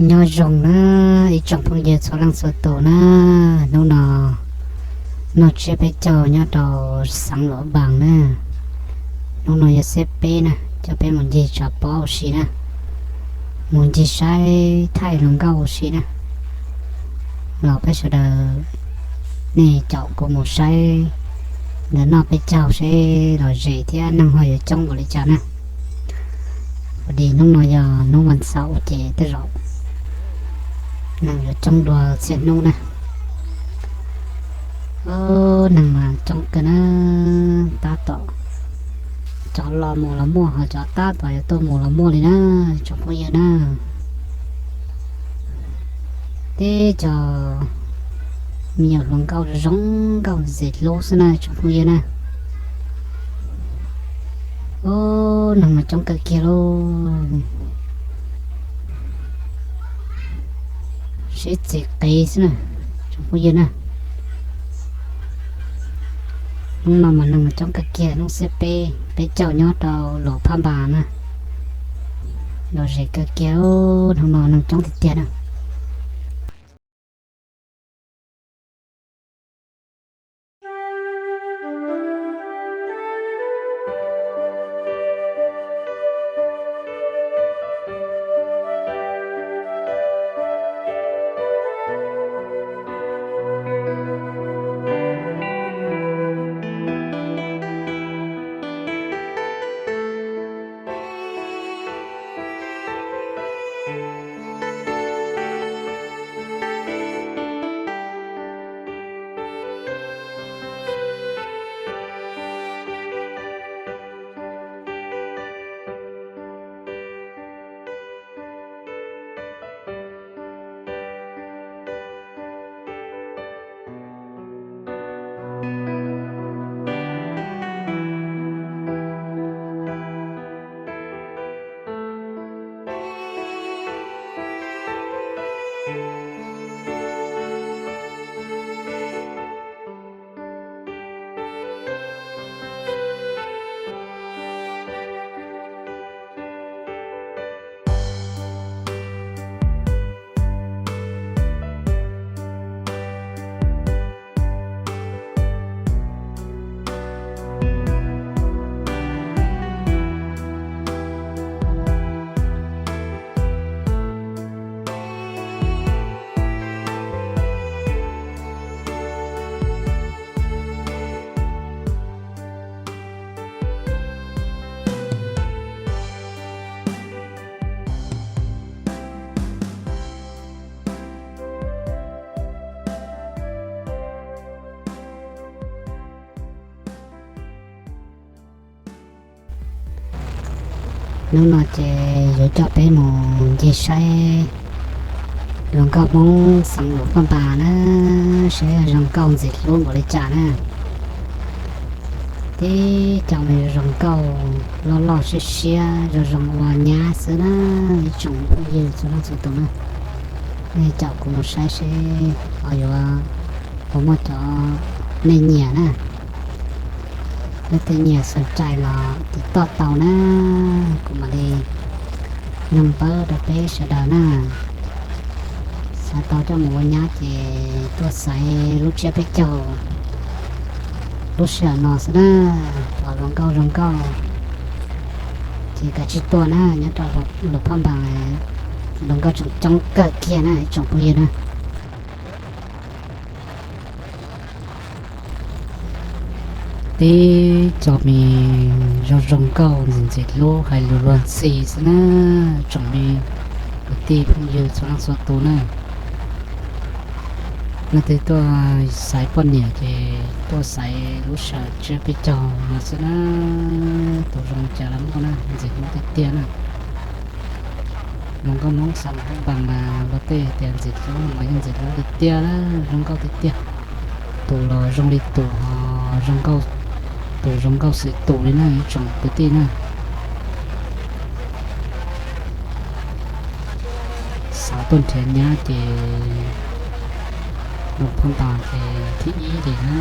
Nyob zoo na ib tsoom phooj ywg txhua leej txhua tus na, hnub no noj tsiab peb caug nyob rau xeev Luam Npas na. Hnub no yog xiab peb na, coj peb mus ncig tsav pob ua si na, mus ncig saib thaij hluas nkauj ua si na. Los peb sawv daws, nej caum kuv mus saib ntawm noj peb caug seb lom zem thiab neeg ho yuav coob npaum li cas na. Ua li hnub no yog hnub vas xaum ces tej zaum neeg yuav coob dua txhia hnub na. Neeg mas coob kawg na, tab tom cov los mus los muaj, ho cov tab tom yuav tuaj mus los muaj li na, tsoom phooj ywg na. Teb cov me nyuam hluas nkauj zoo nkauj ntxim hlub xwb na tsoom phooj ywg na. Ub, neeg mas coob kawg kiag lauj, sib txiv qiv xwb na tsoom phooj ywg na. Hnub no mas neeg mas coob kawg kiag, hnub xiab peb, peb caug nyob rau Luam Phaj Npas na. Lom zem kawg kiag, hnub no neeg coob tiag tiag na. Hnub no ces yuav coj peb mus ncig saib hluas nkauj Hmoob xeev Luam Phaj Npas na, saib zoo nkauj ntxim hlub npaum li cas na. Tib co me zoo nkauj loj loj siab siab zoo zoo ua nyab xwb na, ib tsoom phooj ywg txhua leej txhua tus na. Nej caum kuv mus saib seb ho yuav puas muaj cov nej nyiam na. Leej twg nyiam xav cais los tiv toj tau na, kuv mam li noog pab rau peb sawv daws na. Xav tau coj mus ua nyab ces tuaj xaiv lub tsiab peb caug lub sij hawm no xwb na. Pom hluas nkauj zoo nkauj ces kav tsij tuaj na, nyob rau Luam Phaj Npas hluas nkauj tseem coob kawg kiag na ib tsoom phooj ywg na. Tib co me zoo zoo nkauj ntxim ntxim hlub hais lus luag ntxhi xwb na, tsoom me kwv tij phooj ywg txhua leej txhua tus na. Leej twg tuaj xaiv poj niam ces tuaj xaiv lub sij hawm tsiab peb caug no xwb na, tus zoo cas los muaj na, ntxim hlub tiag tiag na. Hluas nkauj Hmoob xeev Luam Phaj Npas mas luag tej tias ntxim hlub mas yeej ntxim hlub tiag tiag, zoo nkauj tiag tiag. Tus los zoo li tus, zoo nkauj, tus zoo nkauj xwm tus li na ib tsoom kwv tij na. Xav tuaj nrhiav nyab ces Luam Phaj Npas ces thib ib li na.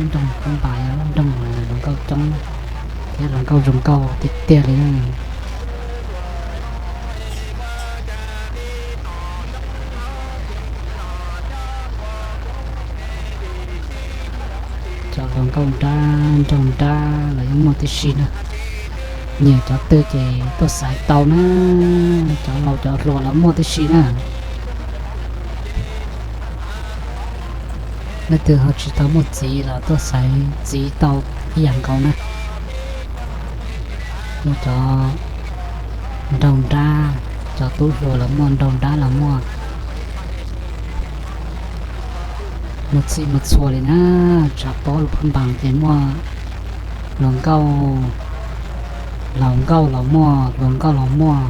Nroog Phaj Npas yog lub nroog hluas nkauj coob thiab hluas nkauj zoo nkauj tiag tiag li na. Cov hluas nkauj nrab nraug nrab los yeej muaj tib si na. Nyiam cov twg ces tuaj xaiv tau na. Cov laus cov hluas los muaj tib si na. Leej twg ho tsis tau muaj txiv los tuaj xaiv txiv tau ib yam nkaus na. Muaj cov nraug nrab, cov tub hluas los muaj, nraug nrab los muaj. Muaj txhij muaj txhua li na, tshav pob lub phab npas ces muaj hluas nkauj, laus nkauj los muaj, hluas nkauj los muaj.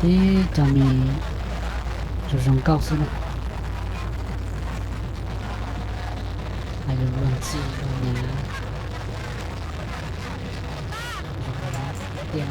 Tib co me zoo zoo nkauj xwb na. Hais lus luag ntxhi luag nyav, zoo nkauj tiag.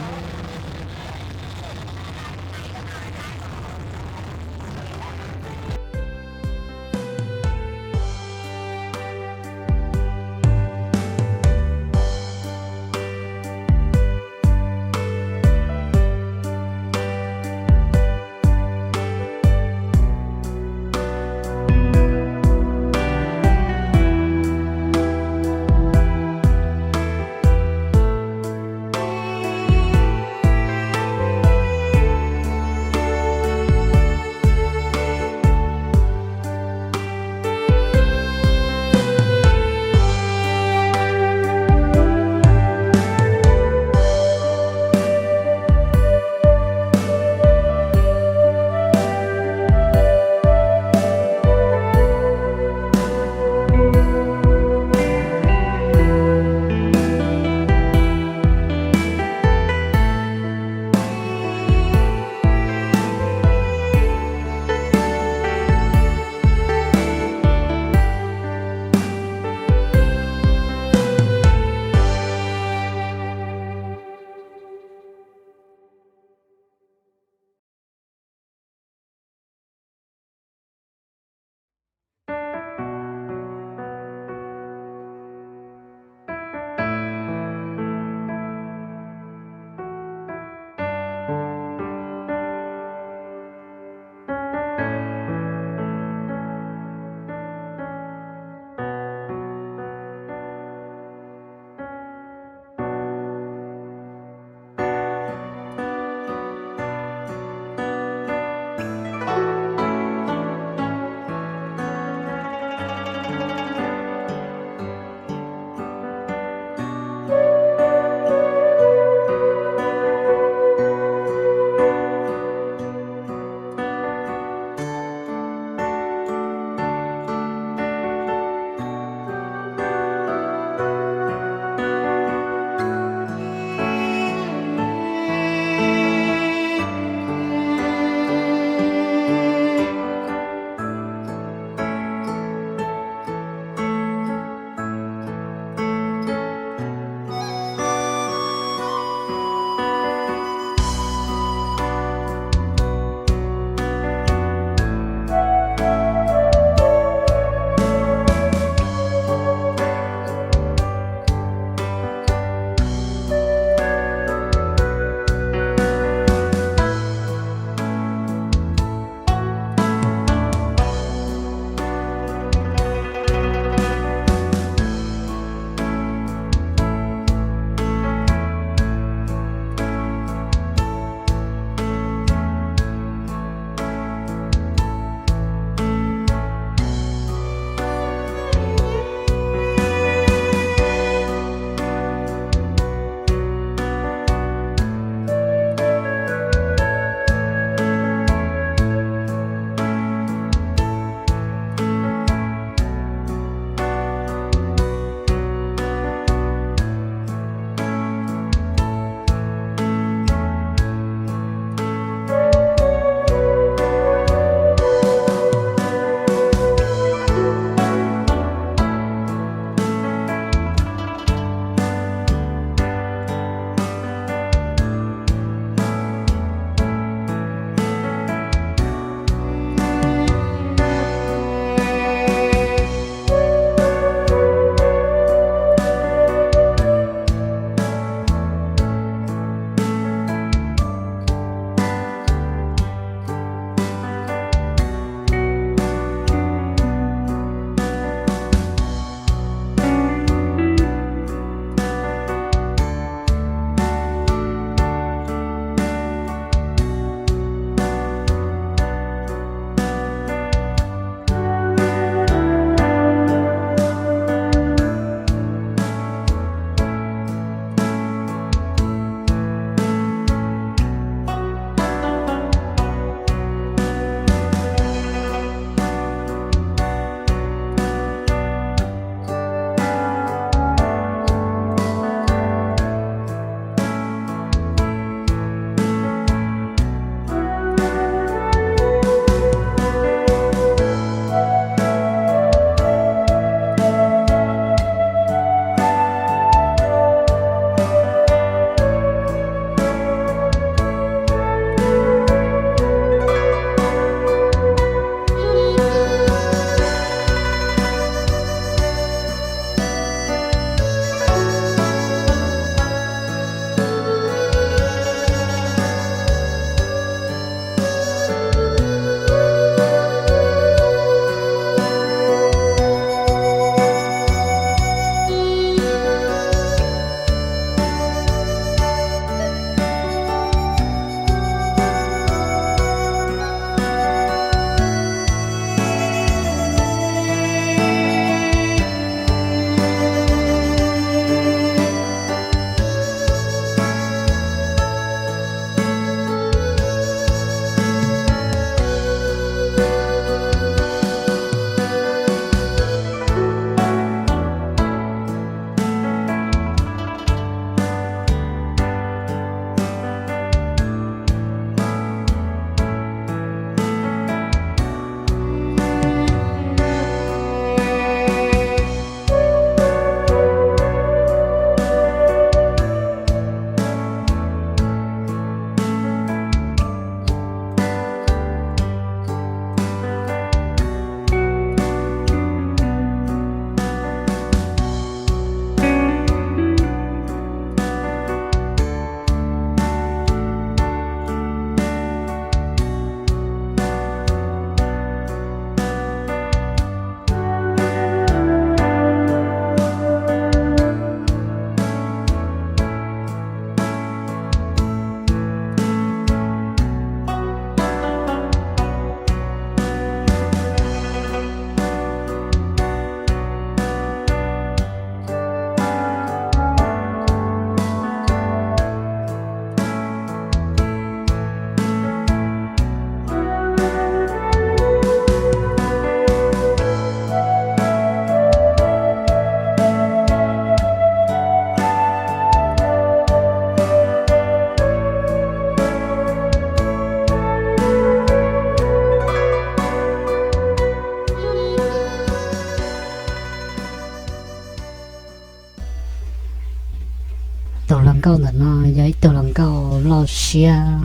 Nkauj ntawm no yog ib tug hluas nkauj loj siab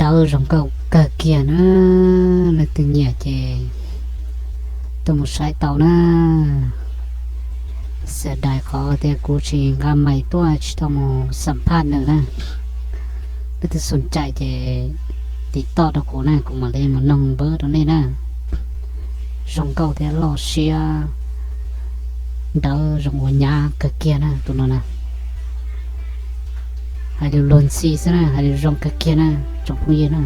dawb zoo nkauj kawg kiag na. Leej twg nyiam ces tuaj mus saib tau na. Xiv dais qhov tias kuv tsis nqa mais tuaj tsis tau mus xam phaj nws na. Leej twg xum cais ces tiv toj rau kuv na, kuv mam li mus noog npawb rau nej na. Zoo nkauj thiab loj siab dawb zoo ua nyab kawg kiag na tus no na. Hais lus luag ntxhi xwb na, hais lus zoo kawg kiag na tsoom phooj ywg na.